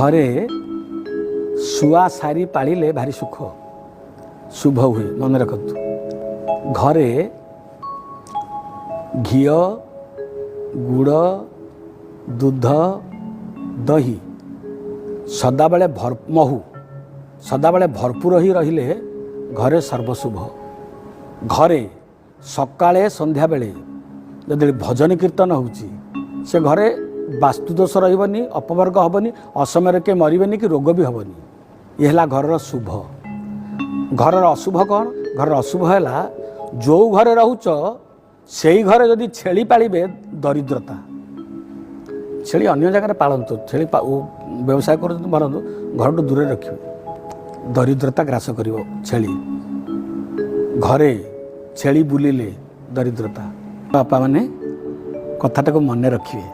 ଘରେ ଶୁଆ ଶାରୀ ପାଳିଲେ ଭାରି ସୁଖ, ଶୁଭ ହୁଏ, ମନେ ରଖନ୍ତୁ। ଘରେ ଘିଅ, ଗୁଡ଼, ଦୁଧ, ଦହି ସଦାବେଳେ ଭର, ମହୁ ସଦାବେଳେ ଭରପୁର ହୋଇ ରହିଲେ ଘରେ ସର୍ବଶୁଭ। ଘରେ ସକାଳେ ସନ୍ଧ୍ୟାବେଳେ ଯଦି ଭଜନ କୀର୍ତ୍ତନ ହେଉଛି, ସେ ଘରେ ବାସ୍ତୁଦୋଷ ରହିବନି, ଅପବର୍ଗ ହେବନି, ଅସମୟରେ କିଏ ମରିବେନି କି ରୋଗ ବି ହେବନି। ଇଏ ହେଲା ଘରର ଶୁଭ। ଘରର ଅଶୁଭ କ'ଣ? ଘରର ଅଶୁଭ ହେଲା, ଯେଉଁ ଘରେ ରହୁଛ ସେଇ ଘରେ ଯଦି ଛେଳି ପାଳିବେ, ଦରିଦ୍ରତା। ଛେଳି ଅନ୍ୟ ଜାଗାରେ ପାଳନ୍ତୁ, ଛେଳି ବ୍ୟବସାୟ କରନ୍ତୁ, ମରନ୍ତୁ, ଘରଠୁ ଦୂରରେ ରଖିବେ, ଦରିଦ୍ରତା ଗ୍ରାସ କରିବ ଛେଳି। ଘରେ ଛେଳି ବୁଲିଲେ ଦରିଦ୍ରତା। ବାପାମାନେ କଥାଟାକୁ ମନେ ରଖିବେ।